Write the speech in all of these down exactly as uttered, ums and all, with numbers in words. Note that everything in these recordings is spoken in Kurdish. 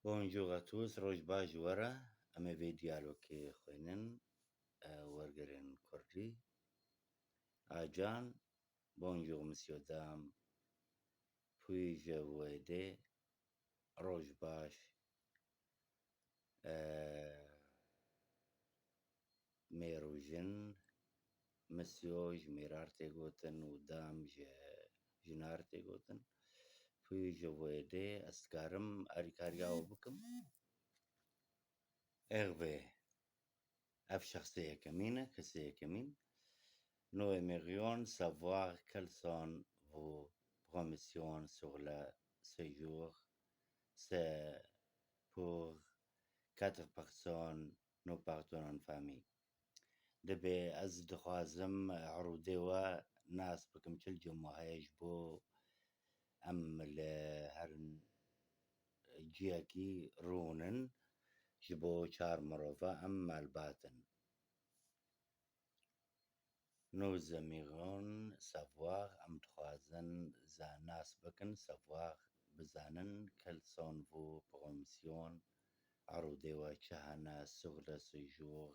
Bonjour à tous, roj baş ji we re. Em ê vê diyalogê xwînin, e, wergerên kurdî. Acan, bonjour monsieur dame, puis je vous aide, roj baş, e, mêr û jin, monsieur ji mêrar tê gotin û dame ji jinar tê gotin. Puis je vous aide, ez dikarim alîkariya we bikim. Hervé, ev şexsê yekemîn e, kesê yekemîn. Nous aimerions savoir quelles sont vos promotions sur le séjour. C'est pour quatre personnes, nous partons en famille. Dibê ez dixwazim erûdê we nas bikim, çi li cem we heye ji bo em li herin ciyekî rûnin, ji bo çar mirova em malbat in. Nous aimerions savoir, em dixwazin za-, nas bikin, savoir, bizanin, quelles sont vos promotions, erûdê we çi hene, sur le séjour,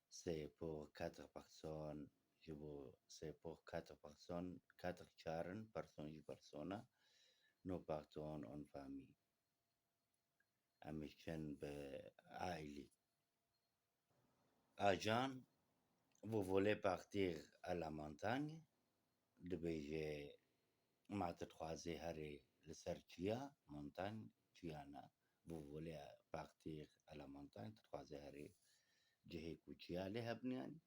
c'est pour quatre personnes, ji bo, c'est pour quatre personnes, quatre çar in, personne ji persona, nous partons en famille. Em ê çin bi aîlî. Ajan, vous voulez partir à la montagne? Dibêje, ma tu dixwazê herê li ser çiya, montagne, çiyana. Vous voulez partir à la montagne, tu dixwazê herê cihê ku çiya lê hebin, yanî.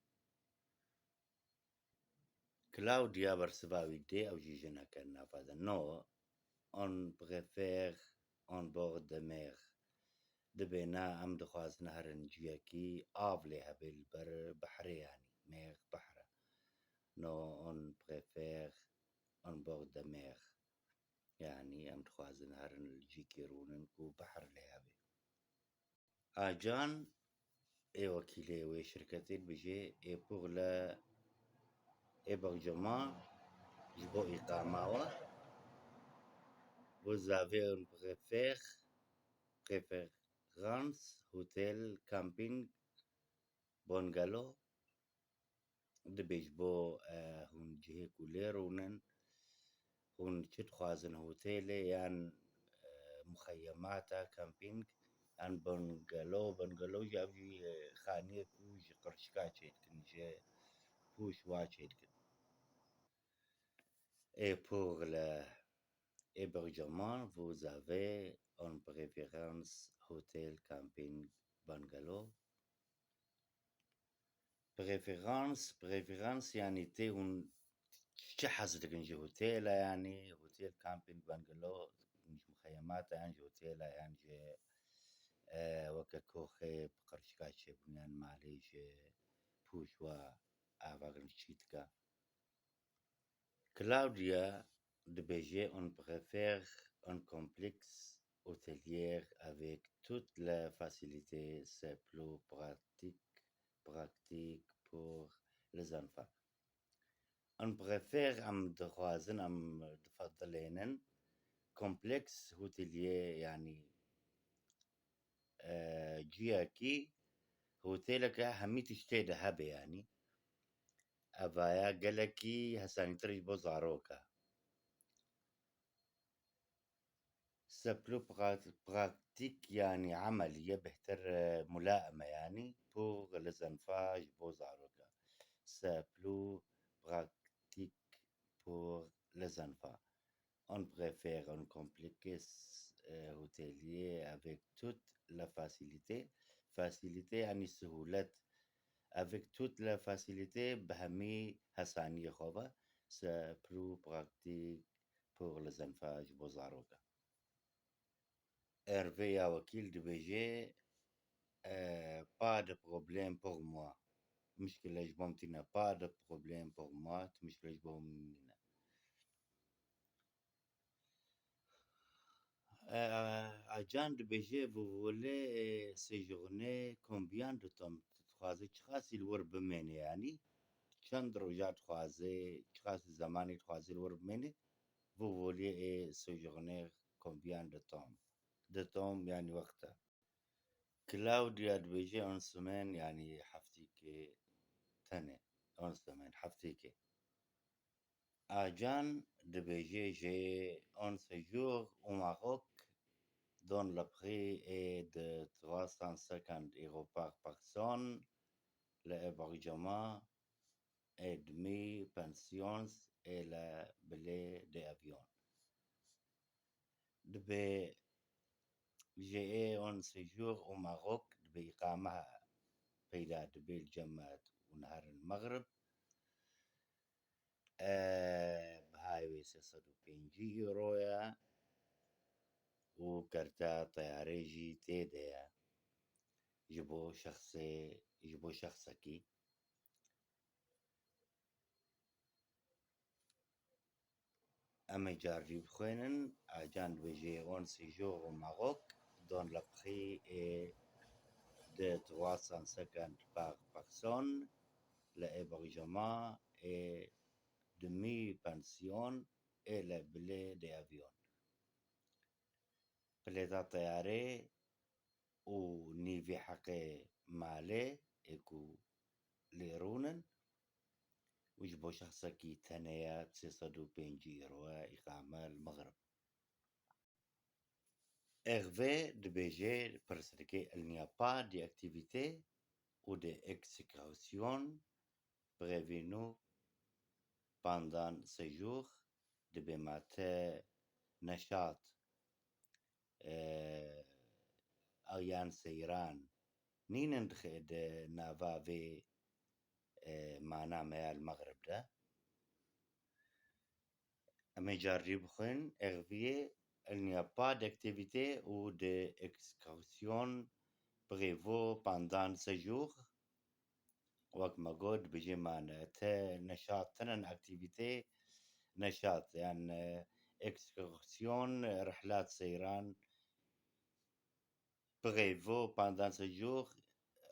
Claudia bersiva wî dê, ew jî jinek e nava de. Non, on préfère en bord de mer. Dibê na, em dixwazin herin ciyekî av lê hebe, li ber behrê, yanî mer, behr e. Non, on préfère en bord de mer. Yanî em dixwazin herin li cîkê rûnin ku behr lê hebe. Ajan ê wekîlê wê şirketê dibêje, ê pour le hébergement, ji bo îqama we. Vous avez un préfère, préférence, hôtel, camping, bungalow. Dibê ji bo, e, hûn cihê ku lê rûnin, hûn çi dixwazin, hotêlê yan, e, muxeyemata, camping, yan bungalow? Bungalow jî ev jî, e, xaniyê ku ji qirşika çêdikin, ji pûş wa çêdikin. Et pour le hébergement, vous avez en préférence hôtel, camping, bungalow. Préférence, préférence, yanî tê hûn çi hez dikin, ji hotêla, yanî hotêl, camping, bungalow, ji muxeyemata, yan ji hotêla, yan ji, e, weke koxê bi qirşika çêbûn, yan malê ji pûş wa ava kirin çî dike. Claudia dibêje, on préfère un complexe hôtelier avec toutes les facilités, c'est plus pratique, pratique pour les enfants. On préfère, em dixwazin, em difedilênin, kompleks hotelier, yanî, e, ciyekî, hotêleke hemî tiştê de hebe, yanî. Evaya gelekî hesanîtir ji bo zarok e. C'est plus pra-, pratique, yanî emelî ye, bêhtir, e, mulaim e, yanî, pour les enfants, ji bo zarok e. C'est plus pratique pour les enfants. On préfère un complexe, euh, hôtelier avec toute la facilité. Facilité, yanî sihûlet. Avec toute la facilité, bi hemî hesaniyê xwe ve, c'est plus pratique pour les enfants, ji bo zaroka. Hervé ya wekîl dibêje, eh, pas de problème pour moi. Mişkile ji bo min tîne. Pas de problème pour moi. Tu mişkile ji bo min nîne. Eh, Acan dibêje, vous voulez, eh, séjourner combien de temps? Tu dixwazî çiqasî li wir bimênî, yanî çend roja dixwazî, çiqasî zemanî dixwazî li wir bimênî? Vous voulez, eh, séjourner combien de temps? de tom, yanî wext e. Claudia dibêje une semaine, yanî heftêkê tenê. Une semaine, heftêkê. Ajan dibêje j'ai un séjour au Maroc dans le prix est de trois cent cinquante euros par personne, le hébergement et demi-pension et le billet d'avion. Dibê j'ai un séjour au Maroc, dibê îqame peyda dibe li cem me û niherin Mexrib. E, bihayê wê sê sed û pêncî euro ye û kerta teyarê jî tê de ye. Ji bo şexsê, ji bo şexsekî. Em ê carî bixwînin. Ajan dibêje un séjour au Maroc dans le prix est de trois cent cinquante par personne, le hébergement et demi-pension et le billet d'avion. Bileta teyarê û nîvê heqê malê ê ku lê rûnin û ji bo şexsekî tenê ye sê sed û pêncî euro ye îqame li Mexrib. Hervé dibêje pirsgirêkê, il n'y a pas d'activité ou d'excursion prévue pendant séjour, dibê ma te neşat, e, yan seyran nînin di nava vê, e, mana me ya li Mexrib de. Em ê carî bixwin, Hervé, il n'y a pas d'activité ou d'excursion prévue pendant séjour. Wek me got, dibêje ma ne, te neşat, tinen aktîvîtê neşat, yan, e, ekskursiyon, rihlat seyran, prévue pendant séjour,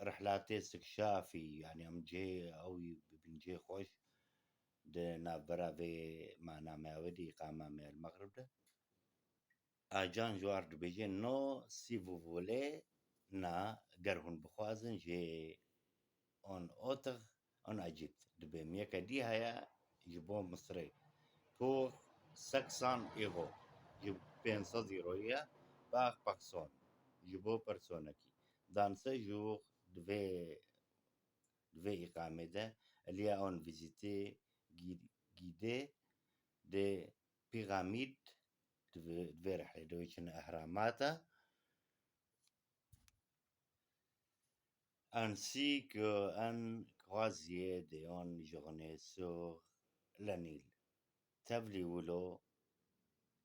rihlatê sikşafî, yanî em cihê ew bibin cihê xweş di navbera vê mana me ya wê de, îqama me ya li Mexrib de. Ajan ji war dibêje, non, si vous voulez, na, ger hûn bixwazin, j'ai un autre, un Égypte. Dibê em yeke dî heye ji bo Misirê. Pour cinq cents euros. Ji pênc sed euroyê ye par personne. Ji bo personekî. Dans séjour di vê, di vê îqamê de, il y a une visite gui-, guidée des pyramides, di vê, di vê rihlê de wê çin ehramata, ainsi qu'une croisière de une journée sur le Nil. Tevlî wilo,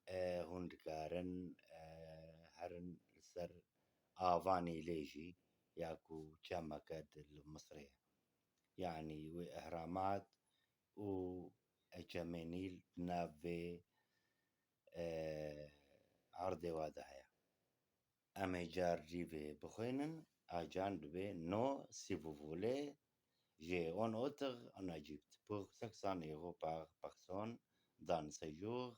e, hûn dikarin, e, herin li ser ava Nîlê jî, ya ku çemeke di li Misirê ye. Yanî wê ehramat û çemê Nîl di nav vê, e, erdê wa de heye. Em ê car rîvê bixwînin, ajan dibê, non, si vous voulez, j'ai un autre, un Égypte. Pour cinq cents euros par personne dans séjour,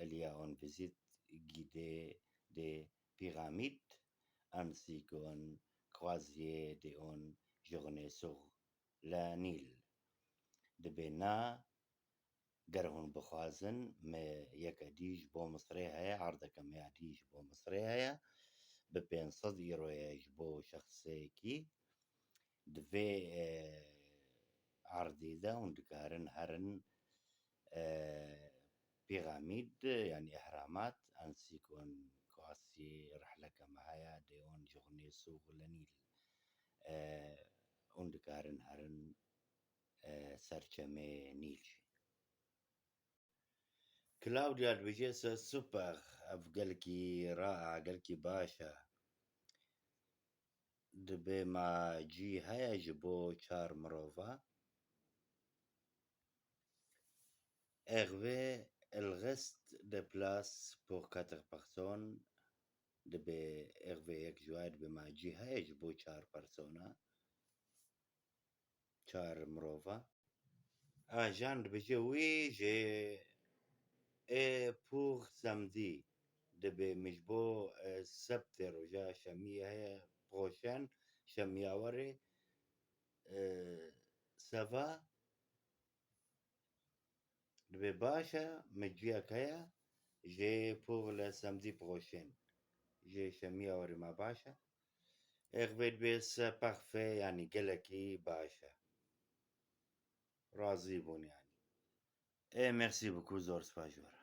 il y a une visite guidée des pyramides, ainsi qu'une croisière de une journée sur le Nil. Dibê na, ger hûn bixwazin, me yeke dî ji bo Misirê heye, erdeke me ya dî ji bo Misirê heye, bi pênc sed euroyê ji bo şexsekî. Di vê, e, erdê de hûn dikarin herin, e, pîramîd, yanî ehramat, ainsi qu'une croisière, rihleke me heye, de une journée sur le Nil. E, hûn dikarin herin, e, ser çemê Nîl jî. Claudia dibêje, c'est super, ev gelkî raa, gelkî baş e. Dibê ma cî heye ji bo çar mirova? Hervé, il reste des places pour quatre personnes. Dibê Hervé yek ji wayê dibê ma cî heye ji bo çar persona. Çar mirova. Ajan dibêje, oui, j'ai, et pour samedi, dibê min ji bo, e, sebtê roja şemiyê heye, poşen, şemiyawerê, e, seva, dibê baş e, meciyek heye, jê povle semdî poşên, jê şemiyawerê me baş e. Ex vê dibê se pexfê, yanî gelekî baş e. Razî bûn yanî. Ê, merci beaucoup, zor spas ji we re.